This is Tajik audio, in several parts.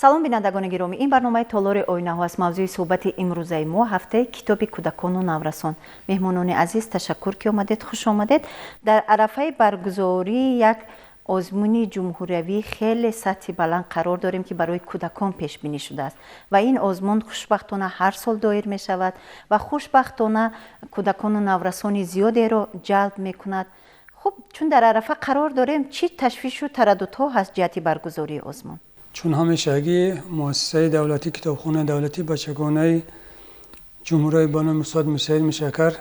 Салом, бинандагони гиромӣ! Ин барномаи Толори оинаҳо аст. Мавзӯи суҳбати имрӯзаи мо — ҳафтаи китоби кӯдакону наврасон. Меҳмонони азиз, ташаккур, ки омадед, хуш омадед. Дар арафаи баргузории як озмуни ҷумҳуриявии хеле сатҳи баланд қарор дорем, ки барои кӯдакон пешбинӣ шудааст, ва ин озмун хушбахтона ҳар сол доир мешавад ва хушбахтона кӯдакону наврасони зиёдеро ҷалб мекунад. Хуб, чун дар арафа қарор дорем, чӣ ташвишу тараддудҳо ҳаст ҷиҳати баргузории озмун? Чун ҳамешагӣ, муассисаи давлатии китобхонаи давлатии бачагонаи ҷумҳурии ба номи устод Мирсаид Миршакар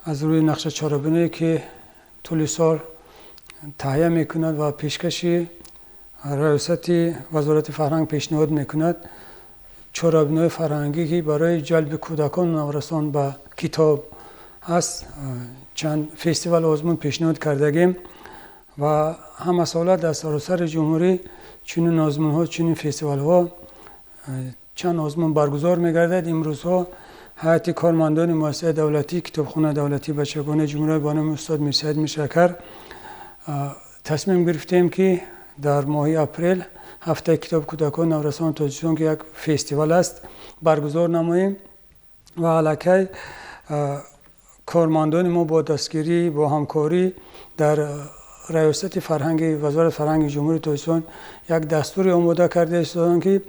аз рӯи нақша чорабиние, ки тӯли сол таҳия мекунад ва пешкаши раёсати Вазорати фарҳанг пешниҳод мекунад, чорабиниҳои фарҳангӣ, ки барои ҷалби кӯдакону наврасон ба китоб ҳаст, чанд фестивал, озмун пешниҳод кардагем ва ҳамасола дар саросари ҷумҳурӣ чунин озмунҳо, чунин фестивалҳо, чанд озмун баргузор мегардад. Имрӯзҳо ҳайати кормандони муассисаи давлатии китобхонаи давлатии бачагонаи ҷумҳурии ба номи устод Мирсаид Миршакар тасмим гирифтем, ки дар моҳи апрел ҳафтаи китоби кӯдакон наврасони Тоҷикистон, ки як фестивал аст, баргузор намоем. Ва аллакай кормандони мо бо дастгирӣ, бо ҳамкорӣ дар раёсати фарҳанги Вазорати фарҳанги Ҷумҳурии Тоҷикистон як дастуре омода карда истоданд, ки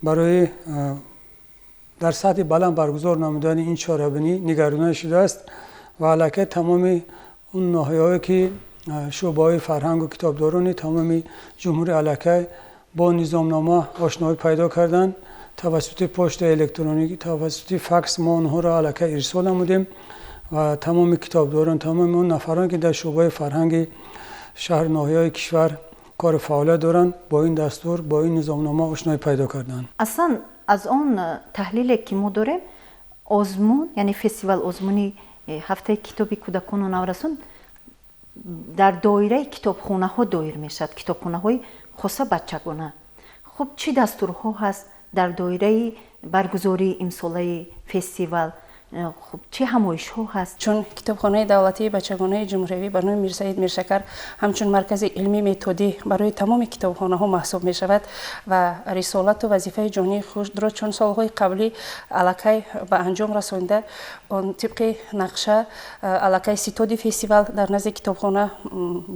барои дар сатҳи баланд баргузор намудани ин чорабинӣ нигаронӣ шудааст. Ва аллакай тамоми он ноҳияҳое, ки шӯъбаҳои фарҳангу китобдорони тамоми ҷумҳурӣ аллакай бо низомнома ошноӣ пайдо карданд, тавассути почтаи электроникӣ, тавассути факс мо онҳоро аллакай ирсол намудем. Ва тамоми китобдорон, тамоми он нафароне, ки дар шӯъбаи фарҳанги шаҳру ноҳияҳои кишвар кору фаъолият доранд, бо ин дастур, бо ин низомнома ошноӣ пайдо карданд. Аслан аз он таҳлиле, ки мо дорем, озмун, яъне фестивал озмуни ҳафтаи китоби кӯдакону наврасон дар доираи китобхонаҳо доир мешавад, китобхонаҳои хоса бачагона. Хуб, чӣ дастурҳо ҳаст дар доираи баргузории имсолаи фестивал? Хуб, чӣ ҳамоишҳо ҳаст? Чун китобхонаи давлатии бачагонаи ҷумҳуриявӣ ба номи Мирсаид Миршакар ҳамчун маркази илмӣ методӣ барои тамоми китобхонаҳо маҳсуб мешавад ва рисолату вазифаи ҷонии худро чун солҳои қаблӣ аллакай ба анҷом расонида, он тибқи нақша аллакай ситоди фестивал дар назди китобхона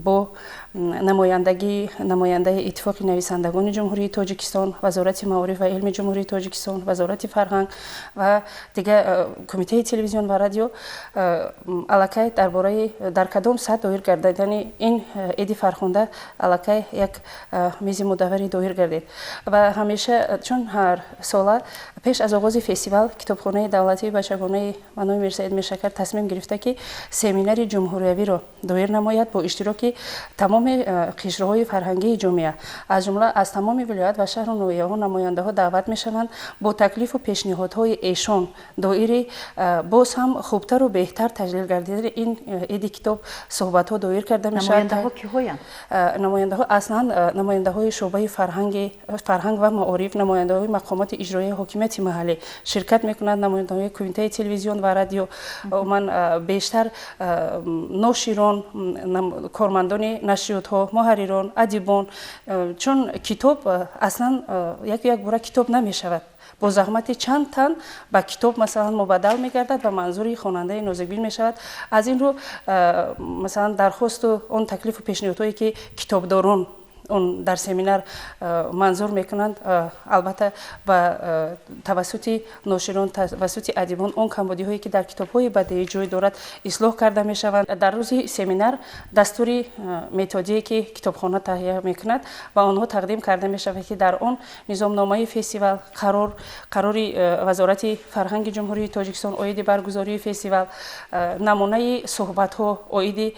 бо намояндагии намояндаи Иттифоқи нависандагони Ҷумҳурии Тоҷикистон, Вазорати маориф ва илми Ҷумҳурии Тоҷикистон, Вазорати фарҳанг ва дигар Кумитаи телевизион ва радио аллакай дар бораи дар кадом сатҳ доир гардидани ин иди фархунда аллакай як мизи мудавваре доир гардид. Ва ҳамеша, чун ҳар сола пеш аз оғози фестивал китобхонаи давлатии бачагонаи ба номи Мирсаид Миршакар тасмим гирифта, ки семинари ҷумҳуриявиро доир намояд бо иштироки тамоми қишрҳои фарҳангии ҷомеа, аз ҷумла аз тамоми вилоят ва шаҳру ноҳияҳо намояндаҳо даъват мешаванд. Бо таклифу пешниҳодҳои эшон доири боз ҳам хубтару беҳтар таҷлил гардидани ин иди китоб суҳбатҳо доир карда мешавад. Намояндаҳо киҳоянд? Намояндаҳо аслан намояндаҳои шӯъбаи фарҳанг ва маориф, намояндаҳои мақомоти иҷроияи ҳокимияти маҳаллӣ ширкат мекунанд, намояндаҳои Кумитаи телевизион ва радио, умуман бештар ноширон, кормандони нашриётҳо, муҳаррирон, адибон. Чун китоб аслан яку якбора китоб намешавад, бо заҳмати чанд тан ба китоб, масалан, мубаддал мегардад ва манзури хонандаи нозикбин мешавад. Аз ин рӯ, масалан, дархосту он таклифу пешниҳодҳое, ки китобдорон он дар семинар манзур мекунанд, албатта ба тавассути ноширон, тавассути адибон он камбудиҳое, ки дар китобҳои бадеӣ ҷой дорад, ислоҳ карда мешаванд. Дар рӯзи семинар дастури методие, ки китобхона таҳия мекунад, ба онҳо тақдим карда мешавад, ки дар он низомномаи фестивал, қарори Вазорати фарҳанги Ҷумҳурии Тоҷикистон оиди баргузории фестивал, намунаи суҳбатҳо оиди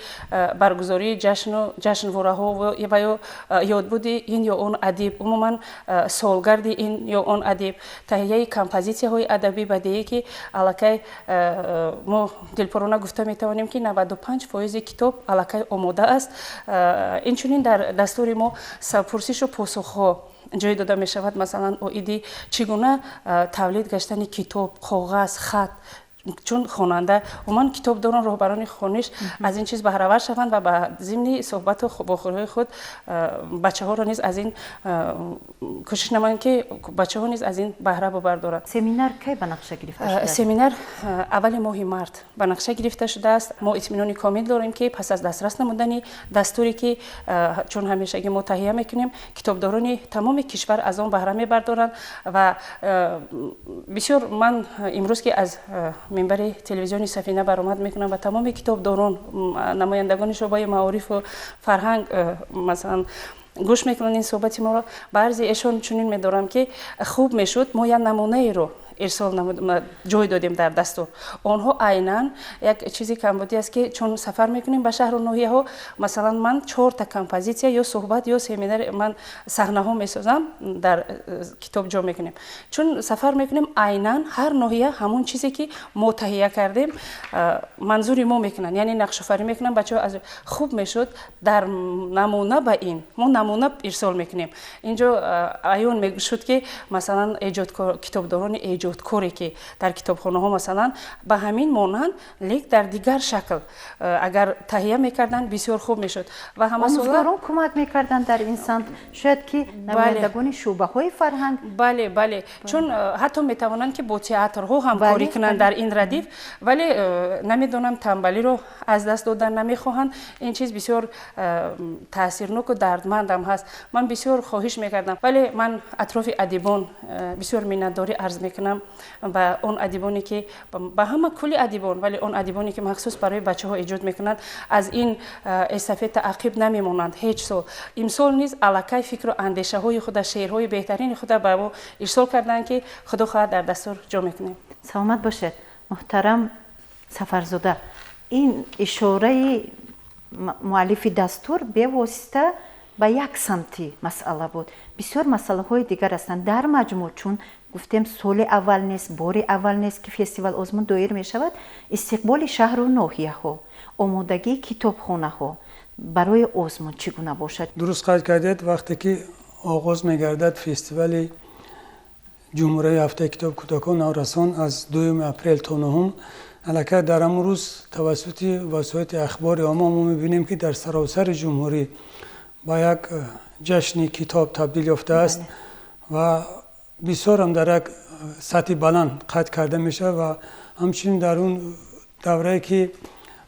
баргузории ҷашну ҷашнвораҳо ва ё ёдбуди ин ё он адиб, умуман солгарди ин ё он адиб, таҳияи композитсияҳои адабӣ бадеӣ, ки аллакай мо дилпурона гуфта метавонем, ки 95 фоизи китоб аллакай омода аст. Инчунин дар дастури мо пурсишу посухҳо ҷой дода мешавад, масалан, оиди чӣ гуна тавлид гаштани китоб, коғаз, хат. Чун хонанда, умуман китобдорон, роҳбарони хониш аз ин чиз баҳравар шаванд ва ба зимни суҳбату вохӯриҳои худ бачаҳоро низ аз ин кӯшиш намоянд, ки бачаҳо низ аз ин баҳра бубардоранд. Семинар кай ба нақша гирифта шудааст? Семинар аввали моҳи март ба нақша гирифта шудааст. Мо итминони комил дорем, ки пас аз дастрас намудани дастуре, ки чун ҳамешагӣ мо таҳия мекунем, китобдорони тамоми кишвар аз он баҳра мебардоранд. Ва бисёр ман имрӯз, ки аз минбари телевизиони Сафина баромад мекунам ва тамоми китобдорон, намояндагони шӯъбаи маорифу фарҳанг, масалан, гӯш мекунанд ин суҳбати моро, ба арзи эшон чунин медорам, ки хуб мешуд мо як намунаеро ирсол ҷой додем дар дастур. Онҳо айнан як чизи камбудӣ аст, ки чун сафар мекунем ба шаҳру ноҳияҳо, масалан, ман чорта композитсия ё суҳбат ё семинар, ман саҳнаҳо месозам, дар китоб ҷо мекунем. Чун сафар мекунем, айнан ҳар ноҳия ҳамон чизе, ки мо таҳия кардем, манзури мо мекунанд, яъне нақшофарӣ мекунанд бачаҳо. Аз хуб мешуд дар намуна ба ин мо намуна ирсол мекунем. Инҷо аён мешуд, ки масалан эҷодкор, китобдорони эҷодкоре, ки дар китобхонаҳо, масалан, ба ҳамин монанд, лек дар дигар шакл агар таҳия мекарданд, бисёр хуб мешуд. Ва ҳамасола кӯмак мекарданд дар ин самт, шояд ки намояндагони шӯъбаҳои фарҳанг. Бале, чун ҳатто метавонанд, ки бо театрҳо ҳамкорӣ кунанд дар ин радиф, вале намедонам, танбалиро аз даст додан намехоҳанд. Ин чиз бисёр таъсирноку дардмандам ҳаст. Ман бисёр хоҳиш мекардам, вале ман атрофи адибон бисёр миннатдорӣ арз мекунам ба он адибоне, ки ба ҳама кулли адибон, вале он адибоне, ки махсус барои бачаҳо эҷод мекунанд, аз ин эстафета ақиб намемонанд ҳеҷ сол. Имсол низ аллакай фикру андешаҳои худа, шеърҳои беҳтарини худа ба мо ирсол карданд, ки худо хоҳад, дар дастур ҷо мекунем. Саломат бошед, муҳтарам Сафарзода. Ин ишораи муаллифи дастур бевосита ба як самти масъала буд. Бисёр масъалаҳои дигар ҳастанд. Дар маҷмӯъ, чун гуфтем, соли аввал нест, бори аввал нест, ки фестивал озмун доир мешавад, истиқболи шаҳру ноҳияҳо, омодагии китобхонаҳо барои озмун чӣ гуна бошад? Дуруст қайд кардед. Вақте ки оғоз мегардад фестивали ҷумҳурияи ҳафтаи китоб кӯдакон наврасон аз 2 апрел то 9-ум, аллакай дар ҳамон рӯз тавассути васоити ахбори омма мо мебинем, ки дар саросари ҷумҳурӣ ба як ҷашни китоб табдил ёфтааст ва бисёрам дар як сатҳи баланд қайд карда мешавад. Ва ҳамчунин дар он даврае, ки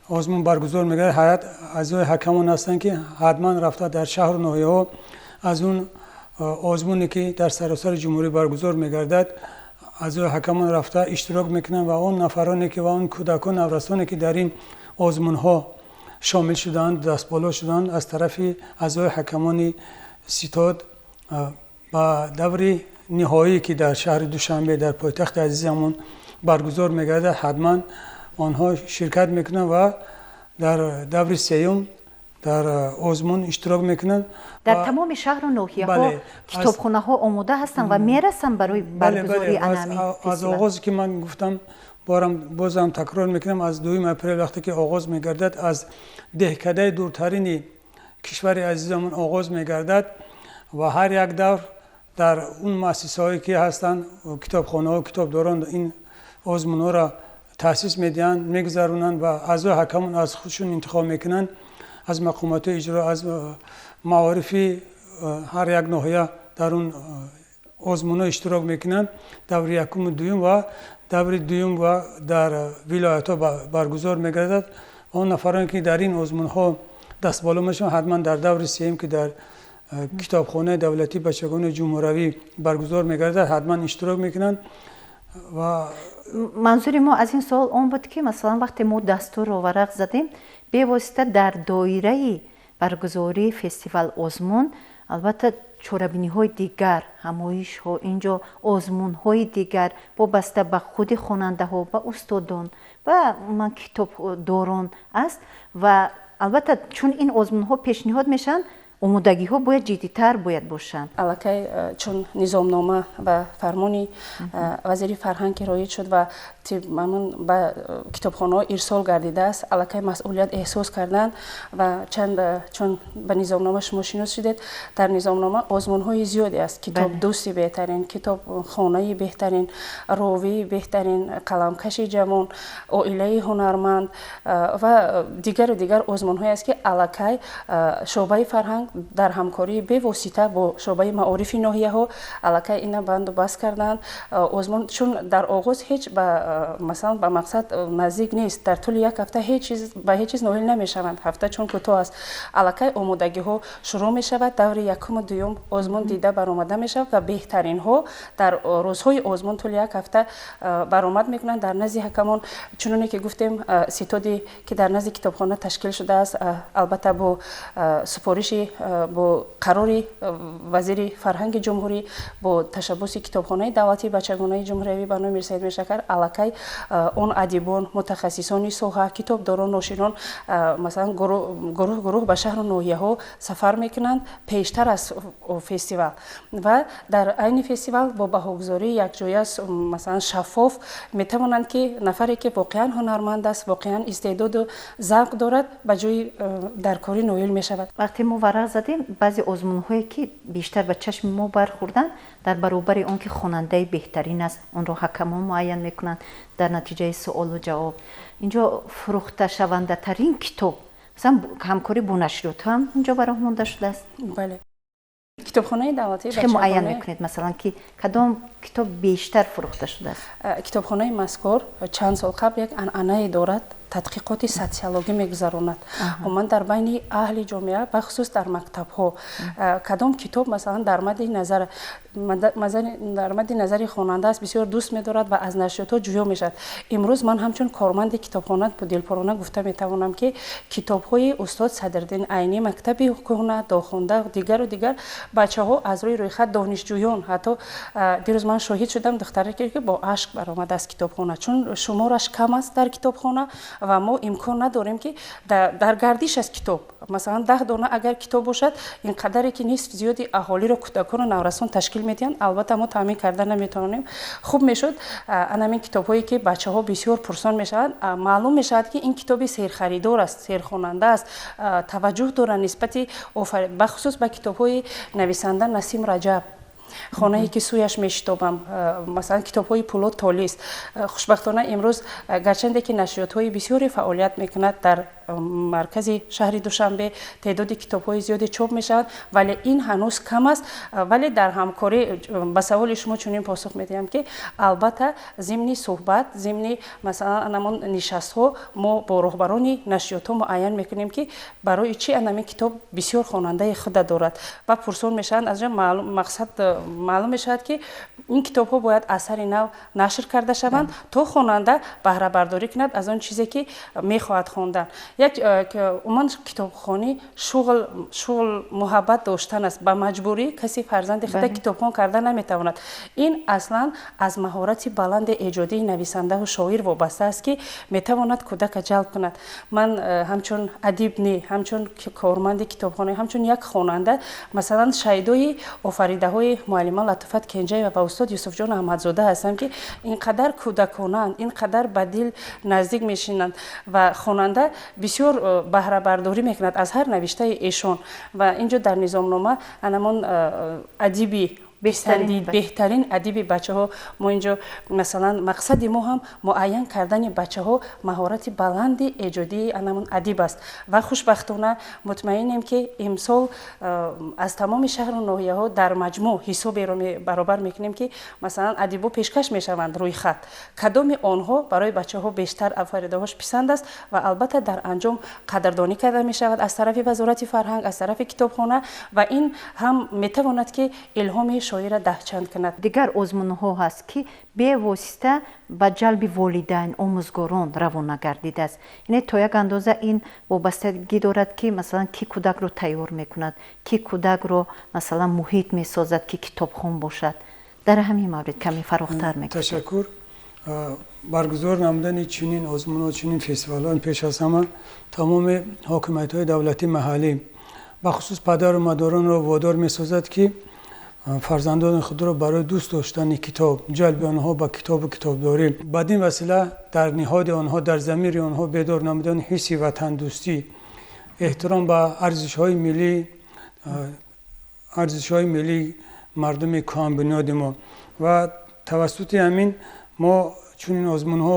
озмун баргузор мегардад, ҳайат аъзои ҳакамон ҳастанд, ки ҳатман рафта дар шаҳру ноҳияҳо аз он озмуне, ки дар саросари ҷумҳурӣ баргузор мегардад, аъзои ҳакамон рафта иштирок мекунанд ва он нафароне ки ва он кӯдакон наврасоне, ки дар ин озмунҳо шомил шуданд, дастболо шуданд, аз тарафи аъзои ҳакамони ситод ба даври ниҳоӣ, ки дар шаҳри Душанбе, дар пойтахти азизамон баргузор мегардад, ҳатман онҳо ширкат мекунанд ва дар даври сеюм дар озмун иштирок мекунанд. Дар тамоми шаҳру ноҳияҳо китобхонаҳо омода ҳастанд ва мерасанд барои баргузории анами? Аз оғозе, ки ман гуфтам, борам бозам такрор мекунам, аз 2 апрел вақте ки оғоз мегардад, аз деҳкадаи дуртарини кишвари азизамон оғоз мегардад ва ҳар як давр дар он муассисаҳое, ки ҳастанд, китобхонаҳо, китобдорон ин озмунҳоро таъсис медиҳанд, мегузаронанд ва аъзои ҳакамон аз худшон интихоб мекунанд. Аз мақомоти иҷро, аз маорифи ҳар як ноҳия дар он озмунҳо иштирок мекунанд, даври якуму дуюм, ва даври дуюм ва дар вилоятҳо баргузор мегардад. Он нафароне, ки дар ин озмунҳо дастболо мешаванд, ҳатман дар даври сеюм, ки дар китобхонаи давлатии бачагони ҷумҳуравӣ баргузор мегардад, ҳатман иштирок мекунанд ва Манзури мо аз ин суол он буд, ки масалан, вақте мо дастурро варақ задем, бевосита дар доираи баргузории фестивал озмун, албатта, чорабиниҳои дигар, ҳамоишҳо, инҷо озмунҳои дигар вобаста ба худи хонандаҳо, ба устодон ва умуман китобдорон аст. Ва албатта, чун ин озмунҳо пешниҳод мешаванд, омодагиҳо бояд ҷиддитар бояд бошанд. Аллакай чун низомнома ва фармони вазири фарҳанг ки роиҷ шуд ва Ба китобхонаҳо ирсол гардидааст, аллакай масъулият эҳсос карданд ва чанд, чун ба низомнома шумо шинос шудед, дар низомнома озмунҳои зиёде аст: китобдӯсти беҳтарин, китобхонаи беҳтарин, ровии беҳтарин, қаламкаши ҷавон, оилаи ҳунарманд ва дигару дигар озмунҳое аст, ки аллакай шӯъбаи фарҳанг дар ҳамкории бевосита бо шӯъбаи маорифи ноҳияҳо аллакай ина банду баст карданд. Озмун чун дар оғоз ҳеҷ ба, масалан, ба мақсад наздик нест, дар тӯли як ҳафта ҳеҷ чиз ба ҳеҷ чиз ноил намешаванд. Ҳафта чун кӯтоҳ аст, аллакай омодагиҳо шурӯъ мешавад. Даври якуму дуюм озмун дида баромада мешавад ва беҳтаринҳо дар рӯзҳои озмун тӯли як ҳафта баромад мекунанд дар назди ҳакамон. Чуноне ки гуфтем, ситоде ки дар назди китобхона ташкил шудааст, албатта, бо супориши, бо қарори вазири фарҳанги ҷумҳурӣ, бо ташаббуси китобхонаи давлатии бачагонаи ҷумҳуриявӣ ба номи Мирсаид Миршакар, аллакай он адибон, мутахассисони соҳа, китобдорон, ноширон, масалан, гурӯҳ гурӯҳ ба шаҳру ноҳияҳо сафар мекунанд пештар аз фестивал ва дар айни фестивал бо баҳогузории якҷоя, масалан, шаффоф метавонанд, ки нафаре ки воқеан ҳунарманд аст, воқеан истеъдоду завқ дорад, ба ҷои даркорӣ ноил мешавад. Вақте мо варақ задем, баъзе озмунҳое ки бештар ба чашми мо бархӯрданд, дар баробари он ки хонандаи беҳтарин аст, онро ҳакамон муайян мекунанд дар натиҷаи суолу ҷавоб, инҷо фурӯхташавандатарин китоб, масалан, ҳамкорӣ бо нашриёт ҳам инҷо ба роҳ монда шудааст. Бале, китобхонаи давлатии Чӣ муайян мекунед, масалан, ки кадом китоб бештар фурӯхта шудааст? Китобхонаи мазкур чанд сол қабл як анъанае дорад, тадқиқоти социологӣ мегузаронад. Умуман, дар байни аҳли ҷомеа, бахусус дар мактабҳо, кадом китоб, масалан, дар мадди назари хонанда аст, бисёр дӯст медорад ва аз нашриётҳо ҷӯё мешавад. Имрӯз ман ҳамчун корманди китобхона дилпурона гуфта метавонам, ки китобҳои устод Садриддин Айнӣ, «Мактаби кӯҳна», «Дохунда», дигару дигар, бачаҳо аз рӯи рӯйхат, донишҷӯён, ҳатто дирӯз ман шоҳид шудам духтаре ки бо ашк баромад аз китобхона, чун шумораш кам аст дар китобхона ва мо имкон надорем, ки дар гардиш аст китоб. Масалан, 10 дона агар китоб бошад, ин қадаре ки нисф зиёди аҳолиро кӯдакону наврасон ташкил медиҳанд, албатта, мо таъмин карда наметавонем. Хуб мешуд, анамин китобҳое ки бачаҳо бисёр пурсон мешаванд, маълум мешавад, ки ин китоби серхаридор аст, серхонанда аст, таваҷҷӯҳ доранд нисбати, бахусус ба китобҳои нависанда Насим Раҷаб, «Хонае ки сӯяш мешитобам», масалан, китобҳои Пулод Толис. Хушбахтона, имрӯз, гарчанде ки нашриётҳои бисёре фаъолият мекунад дар маркази шаҳри Душанбе, теъдоди китобҳои зиёде чоп мешаванд, вале ин ҳанӯз кам аст. Вале дар ҳамкорӣ, ба саволи шумо чунин посух медиҳам, ки албатта, зимни суҳбат, зимни, масалан, анамон нишастҳо мо бо роҳбарони нашриётҳо муайян мекунем, ки барои чӣ анамин китоб бисёр хонандаи худа дорад ва пурсон мешаванд. Аз ҷо мақсад маълум мешавад, ки ин китобҳо бояд аз сари нав нашр карда шаванд, то хонанда баҳрабардорӣ кунад аз он чизе ки мехоҳад хондан. Як умуман китобхонӣ шуғл, муҳаббат доштан аст. Ба маҷбурӣ касе фарзанди худа китобхон карда наметавонад. Ин аслан аз маҳорати баланди эҷодии нависандаву шоир вобаста аст, ки метавонад кӯдака ҷалб кунад. Ман ҳамчун адиб не, ҳамчун корманди китобхона, ҳамчун як хонанда, масалан, шайдои офаридаҳои муаллима Латофат Кенҷаева ва устод Юсуфҷон Аҳмадзода ҳастам, ки ин қадар кӯдаконаанд, ин қадар ба дил наздик мешинанд ва хонанда бисёр баҳрабардорӣ мекунад аз ҳар навиштаи эшон. Ва инҷо дар низомнома анамон адиби беҳтарин, адиби бачаҳо, мо инҷо, масалан, мақсади мо ҳам муайян кардани бачаҳо маҳорати баланди эҷодии анамон адиб аст. Ва хушбахтона, мутмаинем, ки имсол аз тамоми шаҳру ноҳияҳо дар маҷмӯъ ҳисоберо баробар мекунем, ки, масалан, адибо пешкаш мешаванд, рӯйхат, кадоми онҳо барои бачаҳо бештар офаридаҳош писанд аст, ва албатта, дар анҷом қадрдонӣ карда мешавад аз тарафи Вазорати фарҳанг, аз тарафи китобхона, ва ин ҳам метавонад, ки илҳоми шоира даҳчанд кунад. Дигар озмунҳо ҳаст, ки бевосита ба ҷалби волидайн, омӯзгорон равона гардидааст. Яъне то як андоза ин вобастагӣ дорад, ки, масалан, ки кӯдакро тайёр мекунад, ки кӯдакро, масалан, муҳит месозад, ки китобхон бошад. Дар ҳамин маврид каме фарохтар мекунед. Ташаккур. Баргузор намудани чунин озмунҳо, чунин фестивалҳо пеш аз ҳама тамоми ҳокимиятҳои давлатии маҳаллӣ, бахусус падару модаронро водор месозад, ки Фарзандони худро барои дӯст доштани китоб, ҷалби онҳо ба китобу китобдорӣ, бадин васила дар ниҳоди онҳо, дар замири онҳо бедор намудани ҳисси ватандӯстӣ, эҳтиром ба арзишҳои миллӣ, арзишҳои миллии мардуми кӯҳанбунёди мо. Ва тавассути ҳамин мо чунин озмунҳо,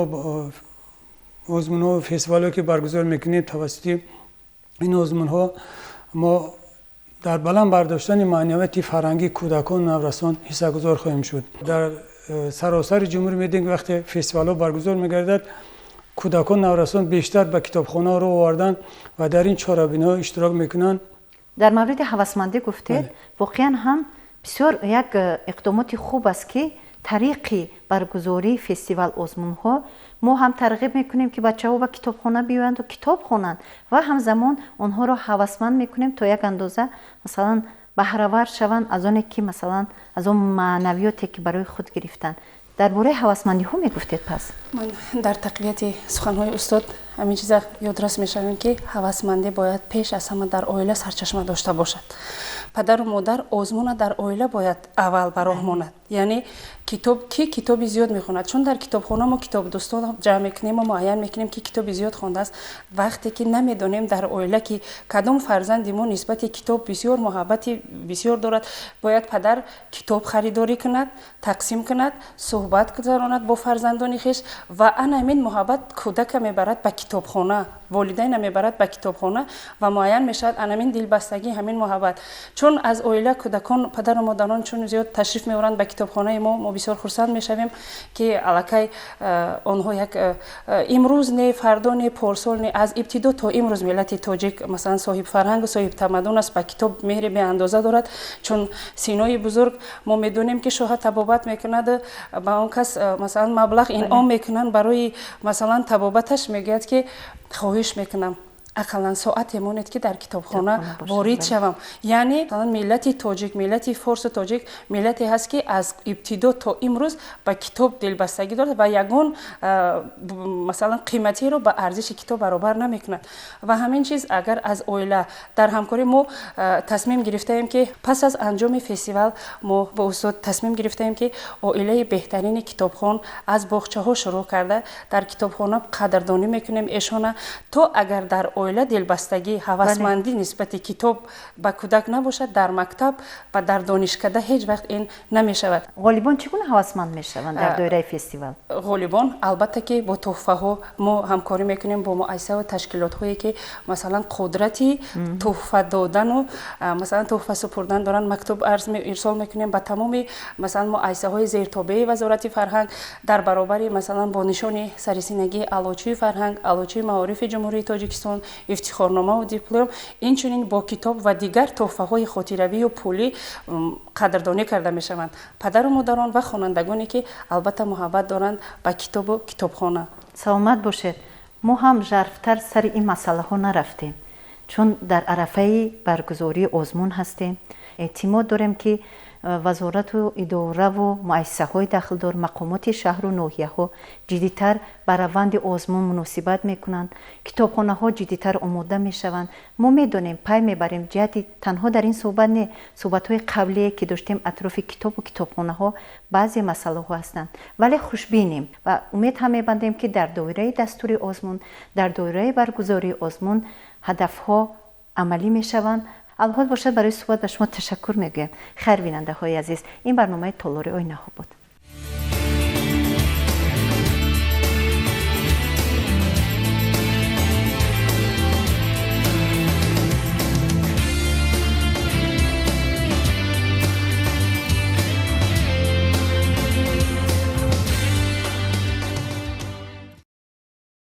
фестивалҳое ки баргузор мекунем, тавассути ин озмунҳо мо дар баланд бардоштани маънавияти фарҳангии кӯдакону наврасон ҳиссагузор хоҳем шуд. Дар саросари ҷумҳурӣ медиҳем, ки вақте фестивалҳо баргузор мегардад, кӯдакон, наврасон бештар ба китобхонаҳо рӯ овардан ва дар ин чорабиниҳо иштирок мекунанд. Дар мавриди ҳавасмандӣ гуфтед, воқеан ҳам бисёр як иқдомоти хуб аст, ки тариқи баргузории фестивал, озмунҳо мо ҳам тарғиб мекунем, ки бачаҳо ба китобхона биёянду китоб хонанд, ва ҳамзамон онҳоро ҳавасманд мекунем, то як андоза, масалан, баҳравар шаванд аз оне ки, масалан, аз он маънавиёте ки барои худ гирифтанд. Дар бораи ҳавасмандиҳо мегуфтед пас. Ман дар тақвияти суханҳои устод ҳамин чиза ёдрас мешавем, ки ҳавасмандӣ бояд пеш аз ҳама дар оила сарчашма дошта бошад. Падару модар озмуна дар оила бояд аввал ба роҳ монад, яъне китоб, ки китоби зиёд мехонад, чун дар китобхона мо китобдӯстон ҷамъ мекунем ва муайян мекунем, ки китоби зиёд хондааст. Вақте ки намедонем дар оила, ки кадом фарзанди мо нисбати китоб бисёр муҳаббати бисёр дорад, бояд падар китоб харидорӣ кунад, тақсим кунад, суҳбат гузаронад бо фарзандони хеш, ва ана ҳамин муҳаббат кӯдака мебарад ба китобхона, волидайна мебарад ба китобхона ва муайян мешавад анамин дилбастагӣ, ҳамин муҳаббат. Чун аз оила кӯдакон, падару модарон чун зиёд ташриф меоранд ба китобхонаи мо, мо бисёр хурсанд мешавем, ки аллакай онҳо як имрӯз не, фардо не, порсол не, аз ибтидо то имрӯз миллати тоҷик, масалан, соҳибфарҳангу соҳибтамаддун аст, ба китоб меҳри беандоза дорад. Чун Синои бузург, мо медонем, ки шоҳа табобат мекунад, ба он кас, масалан, маблағ инъом мекунанд барои, масалан, табобаташ, мегӯяд, ки хоҳиш мекунам, ақаллан соате монед, ки дар китобхона ворид шавам. Яъне миллати тоҷик, миллати форсу тоҷик миллате ҳаст, ки аз ибтидо то имрӯз ба китоб дилбастагӣ дорад ва ягон, масалан, қиматиро ба арзиши китоб баробар намекунад. Ва ҳамин чиз агар аз оила дар ҳамкорӣ мо тасмим гирифтаем, ки пас аз анҷоми фестивал мо бо устод тасмим гирифтаем, ки оилаи беҳтарини китобхон аз боғчаҳо шурӯъ карда дар китобхона қадрдонӣ мекунем эшона. То агар дар оила дилбастагӣ, ҳавасмандӣ нисбати китоб ба кӯдак набошад, дар мактаб ва дар донишкада ҳеҷ вақт ин намешавад. Ғолибон чӣ гуна ҳавасманд мешаванд дар доираи фестивал? Ғолибон, албатта, ки бо тӯҳфаҳо. Мо ҳамкорӣ мекунем бо муассисаву ташкилотҳое, ки, масалан, қудрати тӯҳфа додану, масалан, тӯҳфа супурдан доранд. Мактуб арз ирсол мекунем ба тамоми, масалан, муассисаҳои зертобеи Вазорати фарҳанг, дар баробари, масалан, бо нишони сарисинагии Аълочии фарҳанг, Аълочии маорифи Ҷумҳурии Тоҷикистон, ифтихорномаву диплом, инчунин бо китоб ва дигар тӯҳфаҳои хотиравию пулӣ қадрдонӣ карда мешаванд падару модарон ва хонандагоне, ки албатта муҳаббат доранд ба китобу китобхона. Саломат бошед. Мо ҳам жарфтар сари ин масъалаҳо нарафтем, чун дар арафаи баргузории озмун ҳастем. Эътимод дорем, ки вазорату идораву муассисаҳои дахлдор, мақомоти шаҳру ноҳияҳо ҷиддитар ба раванди озмун муносибат мекунанд, китобхонаҳо ҷиддитар омода мешаванд. Мо медонем, пай мебарем, ҷиҳати танҳо дар ин суҳбат не, суҳбатҳои қаблие ки доштем атрофи китобу китобхонаҳо баъзе масъалаҳо ҳастанд, вале хушбинем ва умед ҳам мебандем, ки дар доираи дастури озмун, дар доираи баргузории озмун ҳадафҳо амалӣ мешаванд. Алҳол бошад, барои суҳбат ба шумо ташаккур мегӯям. Хайр, бинандаҳои азиз, ин барномаи Толори оинаҳо буд.